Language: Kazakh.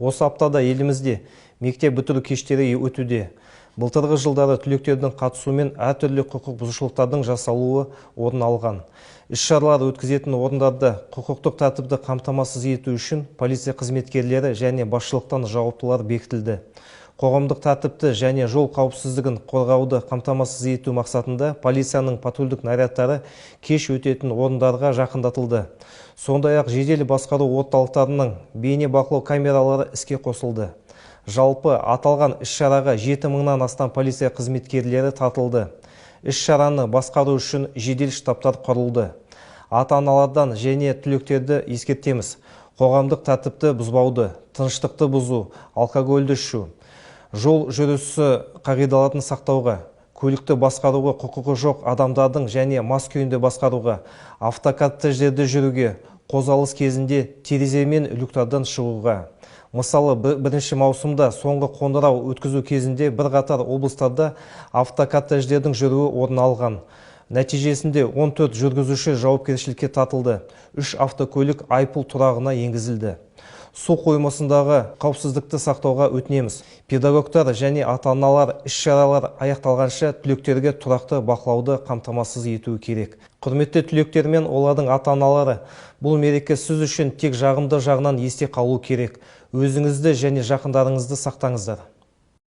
Осы аптада елімізде мектеп бітіру кештері өтуде. Былтырғы жылдары түлектердің қатысуымен әртүрлі құқық бұзушылықтардың жасалуы орын алған. Іс-шаралар өткізетін орындарда құқықтық тәртіпті қамтамасыз ету үшін полиция қызметкерлері және басшылықтан жауаптылар бекітілді. Қоғамдық тәртіпті және жол қауіпсіздігін қорғауды қамтамасыз ету мақсатында полицияның патрульдік нарядтары кеш өтетін орындарға жақындатылды. Сондай-ақ жедел басқару орталықтарының бейне бақылау камералары іске қосылды. Жалпы аталған іс-шараға 7000-нан астам полиция қызметкерлері тартылды. Іс-шараны басқару үшін жедел штабтар құрылды. Ата-аналардан және түлектерді ескертеміз. Қоғамдық тәртіпті бұзбауды, тыныштықты бұзу, алкогольді ішу, жол жүрісі қағидаларын сақтауға, көлікті басқаруға құқығы жоқ адамдардың және мас күйінде басқаруға, автокортеждерде жүруге, қозғалыс кезінде терезе мен люктардан шығуға. Мысалы, бірінші маусымда соңғы қоңырау өткізу кезінде бірқатар облыстарда автокортеждердің жүруі орын алған. Нәтижесінде 14 жүргізуші жауапкершілікке тартылды. 3 автокөлік айыппұл тұрағына енгізілді. Су қоймасындағы қауіпсіздікті сақтауға өтінеміз. Педагогтар және ата-аналар іс-шаралар аяқталғанша түлектерге тұрақты бақылауды қамтамасыз етуі керек. Құрметті түлектер мен олардың ата-аналары, бұл мереке сіз үшін тек жағымды жағынан есте қалуы керек. Өзіңізді және жақындарыңызды сақтаңыздар.